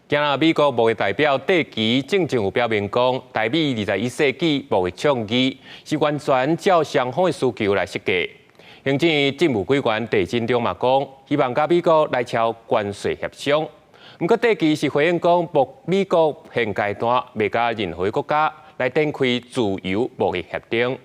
今仔美國貿易代表戴琪正前有表明講，台美21世紀貿易倡議是完全照雙方的需求來設計。行政院政務委員鄭進中嘛講，希望佮美國來敲關稅協商。毋過戴琪是回應講，美國現階段袂佮任何國家來展開自由貿易協定。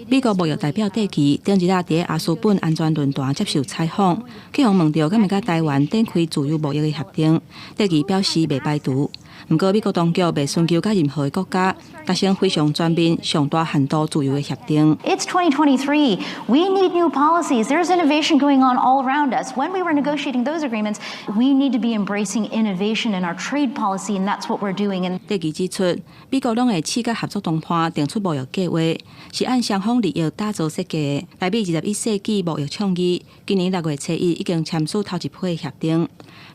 美國貿易代表戴琪頂日仔佇阿斯本安全論壇接受採訪，去予問著敢會佮台灣展開自由貿易的協定，戴琪表示袂排除。毋過美國當局袂尋求佮任何國家達成非常全面、上大限度自由的協定。 It's 2023. We need new policies. There's innovation going on all around us. When we were negotiating those agreements, we need to be embracing innovation in our trade policy, and that's what we're doing. 戴琪指出，美國攏會試佮合作談判定出貿易計劃，是按雙方利益打造設計的。台美21世紀貿易倡議，今年6月初1已經簽署頭一批協定，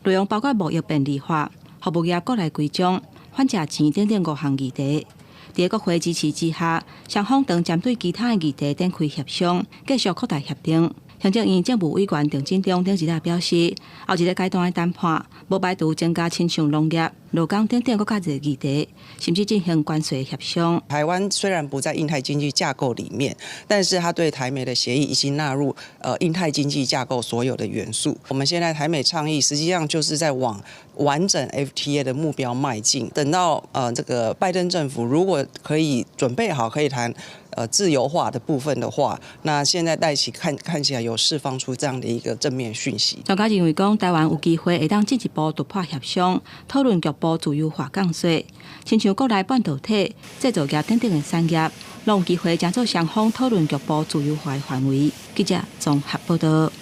內容包括貿易便利化、服務業國內規章、反詐錢等等五項議題。佇國會支持之下，雙方正針對其他的議題展開協商，繼續擴大協定。行政院政務委員鄭進中頂日仔表示，後一個階段的談判，無排除增加親像農業、勞工等等閣較濟議題，甚至進行關稅協商。台灣雖然不在印太經濟架構裡面，但是它對台美的協議已經納入印太經濟架構所有的元素。我們現在台美倡議實際上就是在往完整 FTA 的目標邁進。等到這個拜登政府如果可以準備好可以談自由化的部分的話，那現在戴琪看看起來有釋放出這樣的一個正面訊息。專家認為講，台灣有機會會當進一步突破協商，討論局部自由化降稅，親像國內半導體、製造業等等的產業，攏有機會成做雙方討論局部自由化的範圍。記者綜合報道。